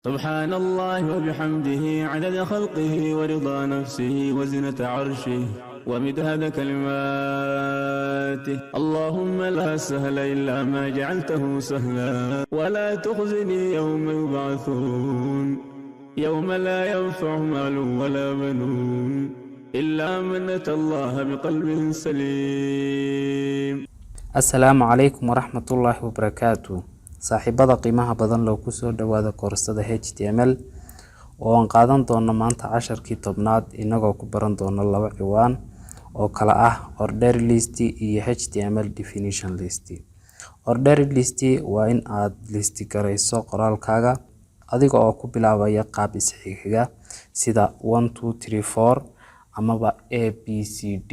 سبحان الله وبحمده عدد خلقه ورضا نفسه وزنة عرشه ومداد كلماته. اللهم لا سهل إلا ما جعلته سهلا ولا تخزني يوم يبعثون، يوم لا ينفع مال ولا بنون إلا من أتى الله بقلب سليم. Asalaamu calaykum waraxmatullaahi wabarakaatu. Saaxiibada qiimaha badan, loo kusoo dhawaada koorsada HTML oo aan qaadan doono maanta casharkii 10aad, inagoo ku baran doono laba ciwaan oo kala ah order list iyo HTML definition list. Order list waa in aad list garayso qoraalkaaga adiga oo ku bilaabaya qaab isxiga, sida 1, 2, 3, 4 amaba A, B, C, D,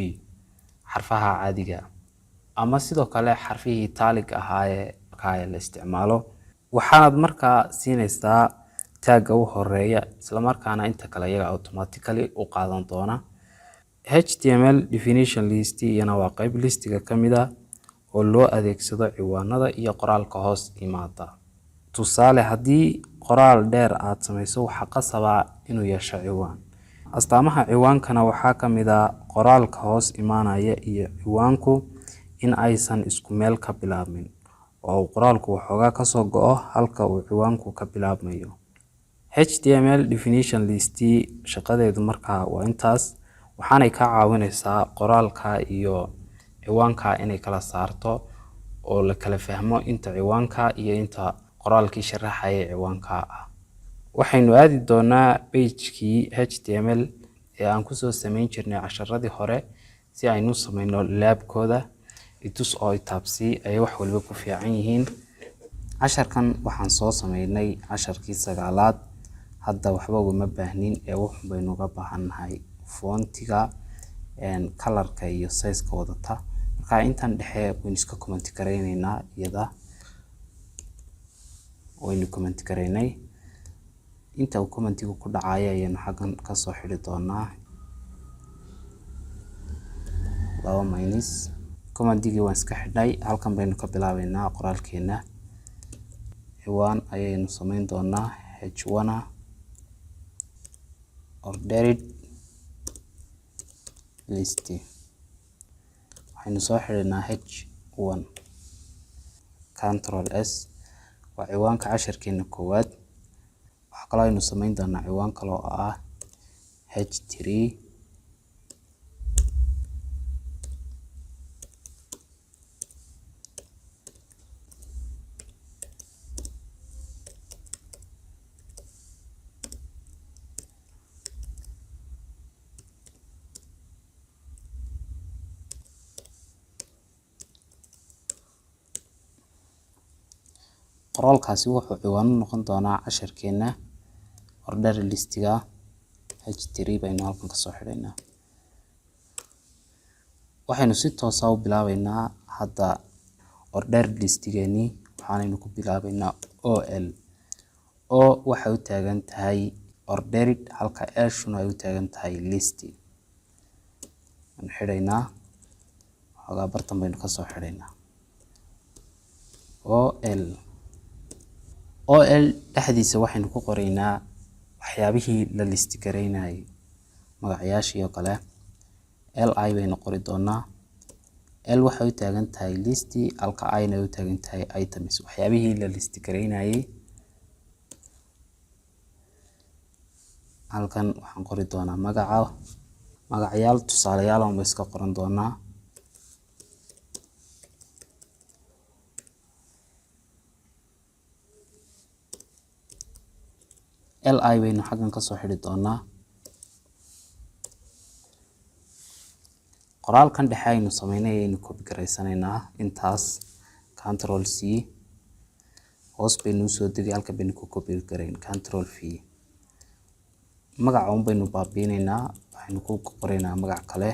xarfaha caadiga ama sidoo kale xarfihii italic ahaa ee markaa la isticmaalo. Waxaad markaa siinaysaa tagga u horeeya, islamarkaana inta kale iyaga automatically u qaadan doona. HTML definition list iyana waa qeyb listiga ka mid ah oo loo adeegsado ciwaanada iyo qoraalka hoos imaada. Tusaale, haddii qoraal dheer aad sameyso, waxaa qasabaa inuu yeesho ciwaan. Astaamaha ciwaankana waxaa ka mid ah qoraalka hoos imaanaya iyo ciwaanku in aysan isku meel ka bilaabmin, oo uu qoraalku waxoogaa kasoo go'o halka uu ciwaanku ka bilaabmayo. HTML definition list shaqadeedu markaa waa intaas, waxaanay ka caawineysaa qoraalka iyo ciwaanka inay kala saarto oo la kala fahmo inta ciwaanka iyo inta qoraalkii sharaxaya ciwaanka ah. Waxaynu aadi doonaa pagekii HTML ee aan kusoo sameyn jirnay casharadii hore si aynu u sameyno labkooda. Itus oo itaabsii ay wax waliba ku fiican yihiin. Casharkan waxaan soo sameynay casharkii 9aad. Hadda waxba ugama baahnin ee wuxun baynu uga baahannahay fontiga, colorka iyo size-ka wadata. Marka intan dhexe waynu iska comment gareyneynaa, iyada waynu comment gareynay. Inta uu commentigu ku dhacayo ayaynu xaggan kasoo xidhi doonaa laba minus. Commentigii waan iska xidhnay. Halkan baynu ka bilaabeynaa qoraalkeena. Ciwaan ayaynu sameyn doonaa h1, ordered list. Waxaynu soo xidhinaa h1, Control S. Waa ciwaanka casharkeena koowaad. Waxaa kaloo aynu sameyn doonaa ciwaan kale oo ah h3. Qoraalkaasi wuxuu ciwaan u noqon doonaa casharkeena order listiga. h3 baynu halkan kasoo xidhaynaa. Waxaynu si toosa u bilaabeynaa hadda order listigeenii. Waxaanaynu ku bilaabeynaa ol. O waxay u taagan tahay ordered, halka L-shuna ay u taagan tahay list. Waan xidhaynaa, xoogaa bartan baynu kasoo xidhaynaa ol. Ol dhexdiisa waxaynu ku qoraynaa waxyaabihii la list gareynayay, magacyaashii oo kale. Li baynu qori doonaa. L waxay u taagan tahay list, halka I na ay u taagan tahay items, waxyaabihii la list gareynayay. Halkan waxaan qori doonaa magaca, magacyaal tusaalayaal aan iska qoran doonaa. Li baynu xaggan kasoo xidhi doonaa. Qoraalkan dhexe aynu sameynay ayaynu copy garaysanaynaa intaas, Control C. Hoos baynu usoo degay, halkan baynu ku copy garayn, Control V. Magaca un baynu baabiinaynaa, waxaynu ku qoraynaa magac kale.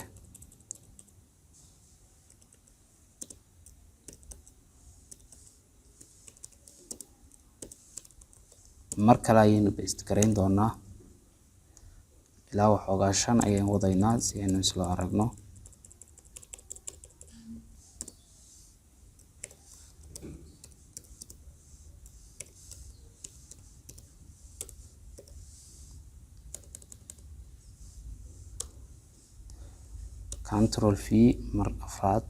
Mar kale ayaynu paste garayn doonaa. Ilaa waxoogaa shan ayaan wadaynaa si aynu isla aragno. Control V mar afraad.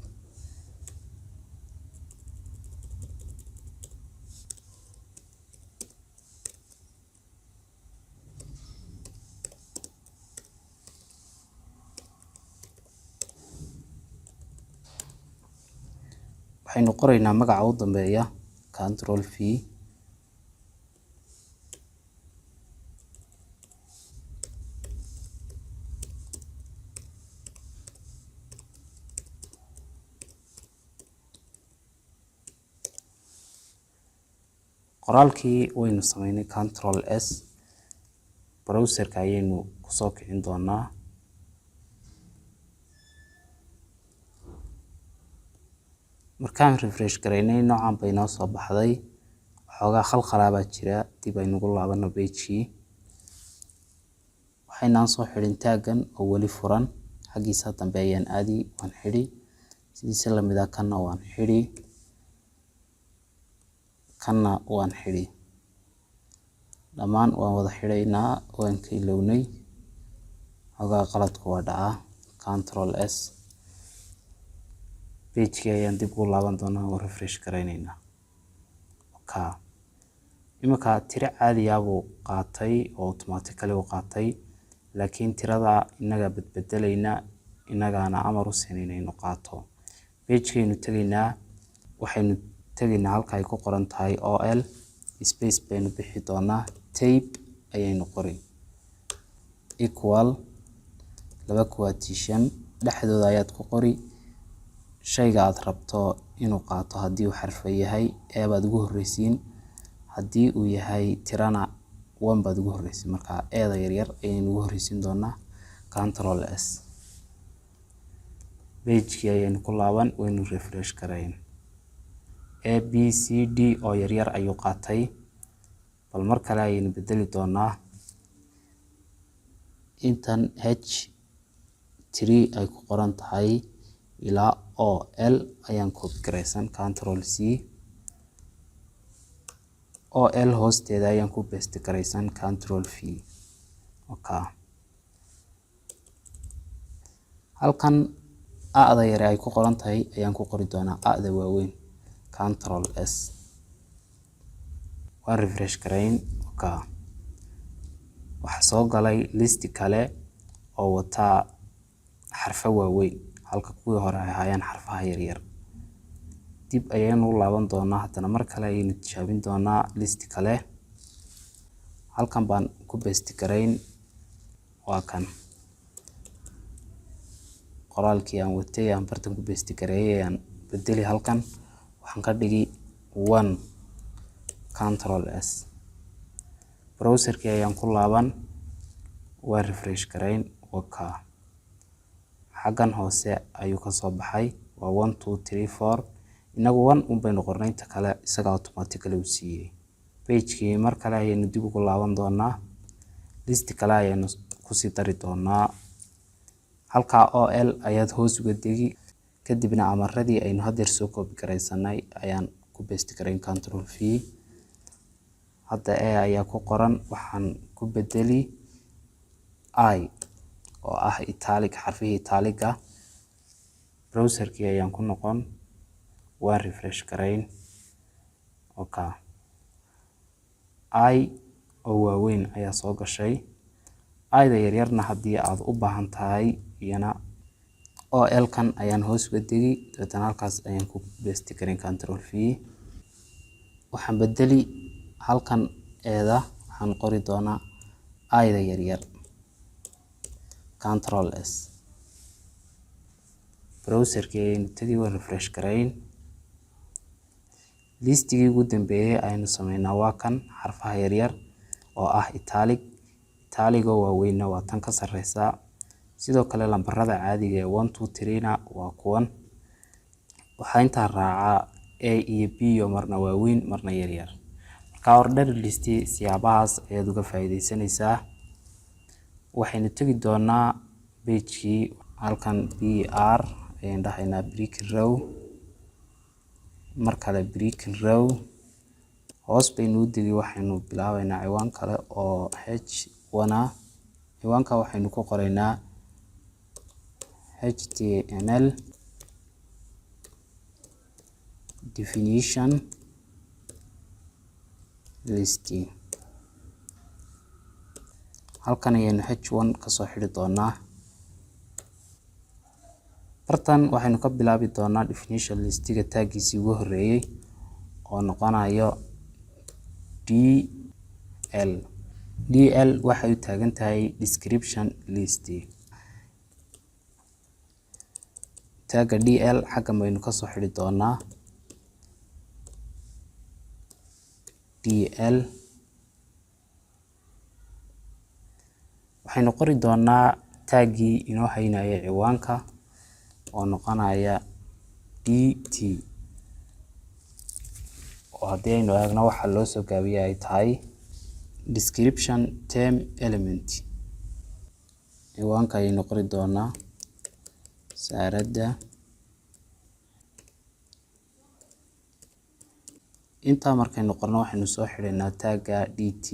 Waxaynu qoraynaa magaca u dambeeya. Control V. Qoraalkii waynu sameynay. Control S. Browserka ayaynu kusoo kicin doonaa. Markaan refresh garaynay, noocan bay noo soo baxday. Waxoogaa khalkhalaa baa jira. Dib aynugu laabano pagekii. Waxaynaan soo xidhin taggan oo weli furan. Xaggiisa dambe ayaan aadi, waan xidhi. Sidiisa lamid ah kanna waan xidhi, kanna waan xidhi. Dhammaan waan wada xidhaynaa. Waan ka ilownay. Xogaa qaladku waa dhacaa. Control S. Pagekii ayaan dib ugu laaban doonaa oo refresh garaynaynaa. Ka iminka tiro caadiya buu qaatay oo automatically u qaatay, laakiin tirada inaga badbedelayna, inagaana amar u siinayna inuu qaato. Pagekaynu tegaynaa. Waxaynu tegaynaa halka ay ku qoran tahay ol. Space baynu bixi doonaa. Type ayaynu qori, equal, laba quotation dhexdooda ayaad ku qori shayga aad rabto inuu qaato. Haddii uu xarfo yahay, A baad ugu horreysiin. Haddii uu yahay tirana, one baad ugu horreysiin. Marka A-da yaryar ayaynu ugu horreysiin doonaa. Control S. Pagekii ayaynu ku laaban, waynu refresh garayn. A, B, C, D oo yaryar ayuu qaatay. Bal mar kale ayaynu bedeli doonaa. Intan H3 ay ku qoran tahay ilaa OL ayaan copy garaysan. Control C. OL hoosteeda ayaan ku paste garaysan. Control V. Okay, halkan A-da yare ay ku qoran tahay ayaan ku qori doonaa A-da waaweyn. Control S. Waan refresh garayn. Okay, waxaa soo galay listi kale oo wataa xarfo waaweyn, halka kuwii hore ay ahaayeen xarfaha yaryar. Dib ayaynu u laaban doonaa. Haddana mar kale ayaynu tijaabin doonaa listi kale. Halkan baan ku paste garayn. Waa kan qoraalkii aan watay, aan bartan ku paste gareeyay, ayaan bedeli. Halkan waxaan ka dhigi one. Control S. Browserkii ayaan ku laaban, waa refresh garayn. Waka, xaggan hoose ayuu kasoo baxay. Waa one, two, three, four. Inagu one un baynu qornay, inta kale isaga automatically uu siiyey. Pagekii mar kale ayaynu dib ugu laaban doonaa. Listi kale ayaynu kusii dari doonaa. Halkaa OL ayaad hoos uga degi, kadibna amaradii aynu haddeer soo copy garaysanay ayaan ku paste garayn. Control V. Hadda A ayaa ku qoran. Waxaan ku bedeli I oo ah italic, xarfihii italiga. Browserkii ayaan ku noqon, waan refresh garayn. Okay, I oo waaweyn ayaa soo gashay. I-da yaryarna haddii aad u baahan tahay, iyana OL kan ayaan hoos uga degi, dabeetana halkaas ayaan ku paste garin. Control V. Waxaan bedeli halkan A-da, waxaan qori doonaa I-da yaryar. Control S. Browserkii ayaynu tegi, waan refresh garayn. Listigii ugu dambeeyay aynu sameynaa waa kan xarfaha yaryar oo ah italic. Italigoo waaweynna waa tan ka sareysa. Sidoo kale lambarada caadiga ee one, two, three na waa kuwan. Waxaa intaa raacaa A iyo B oo marna waaweyn, marna yaryar. Marka order list siyaabahaas ayaad uga faa'iideysanaysaa. Waxaynu tegi doonaa pagekii. Halkan BR ayaan dhahaynaa, breaking row. Mar kale breaking row. Hoos baynu u degi. Waxaynu bilaabeynaa ciwaan kale oo H1 ah. Ciwaanka waxaynu ku qoraynaa HTML definition list. Halkan ayaynu h1 kasoo xidhi doonaa. Bartan waxaynu ka bilaabi doonaa definition listiga taggiisii ugu horeeyay oo noqonayo dl. Dl waxay u taagan tahay description list. Tagga dl xaggan baynu kasoo xidhi doonaa. Dl waxaynu qori doonaa taggii inoo haynaya ciwaanka oo noqonaya dt, oo haddii aynu eegno waxa loo soo gaabiyay ay tahay description term element. Ciwaanka ayaynu qori doonaa wasaaradda. Intaa markaynu qorno, waxaynu soo xidhaynaa tagga dt.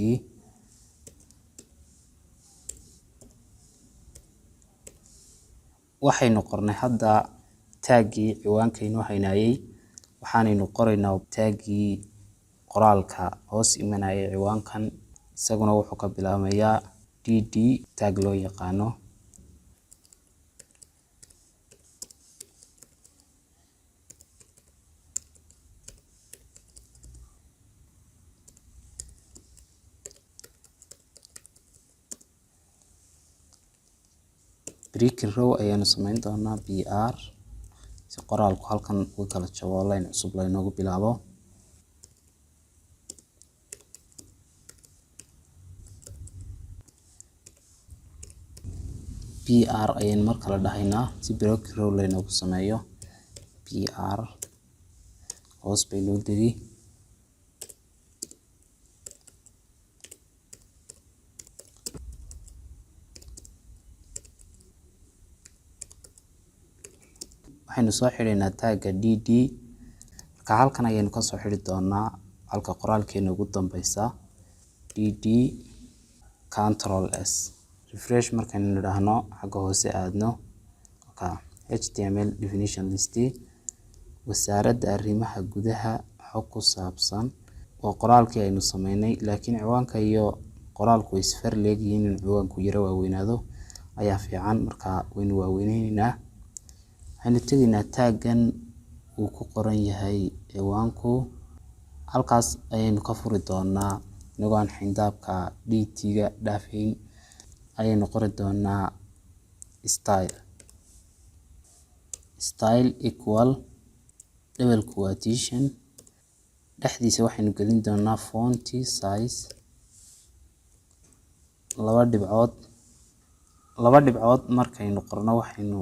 Waxaynu qornay hadda taggii ciwaanka inoo haynayay. Waxaanaynu qoraynaa taggii qoraalka hoos imanayay ciwaankan. Isaguna wuxuu ka bilaabmayaa dd, tag loo yaqaano. Breaking row ayaanu sameyn doonaa, br, si qoraalku halkan uga kala jabo, line cusub laynoogu bilaabo. Br ayaynu mar kale dhahaynaa si breaking row laynoogu sameeyo. Br hoos baynoo degi. Waxaynu soo xidhaynaa tagga dd. Marka halkan ayaynu kasoo xidhi doonaa halka qoraalkeena ugu dambeysa, dd. Control S, refresh markaynu nidhaahno, xagga hoose aadno, HTML definition list, wasaaradda arrimaha gudaha, xog ku saabsan, waa qoraalkii aynu sameynay. Laakiin ciwaanka iyo qoraalku way isfar leegyihiin. In ciwaanku yaro waaweynaado ayaa fiican. Marka waynu waaweyneynaa. Waxaynu tegaynaa taggan uu ku qoran yahay ciwaanku. Halkaas ayaynu ka furi doonaa. Inagoo aan xayndaabka dt-ga dhaafayn ayaynu qori doonaa style, style equal double quotation. Dhexdiisa waxaynu gelin doonaa font size laba dhibcood. Laba dhibcood markaynu qorno, waxaynu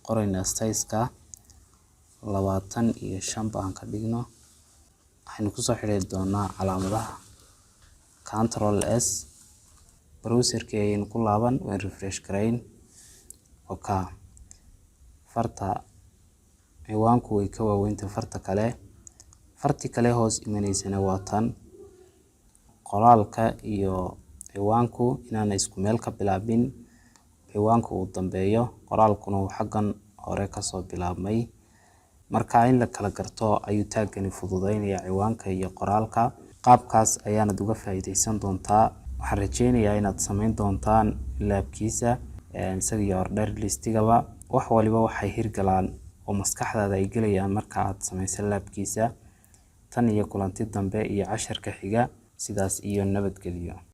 qoraynaa size-ka 25 baan ka dhigno. Waxaynu kusoo xidhi doonaa calaamadaha. Control S, browserkii ayaynu ku laaban, waan refresh garayn. Okay, farta ciwaanku way ka waaweyntahay farta kale. Farti kale hoos imanaysana waa tan. Qoraalka iyo ciwaanku inaanay isku meel ka bilaabin, ciwaanku uu dambeeyo, qoraalkuna uu xaggan hore kasoo bilaabmay. Marka in la kala garto ayuu taggani fududeynaya, ciwaanka iyo qoraalka. Qaabkaas ayaanad uga faa'iideysan doontaa. Waxaan rajeynayaa inaad sameyn doontaan labkiisa, isaga iyo order listigaba. Wax waliba waxay hirgalaan oo maskaxdaada ay gelayaan marka aad sameyso labkiisa. Tan iyo kulanti dambe iyo casharka xiga, sidaas iyo nabadgelyo.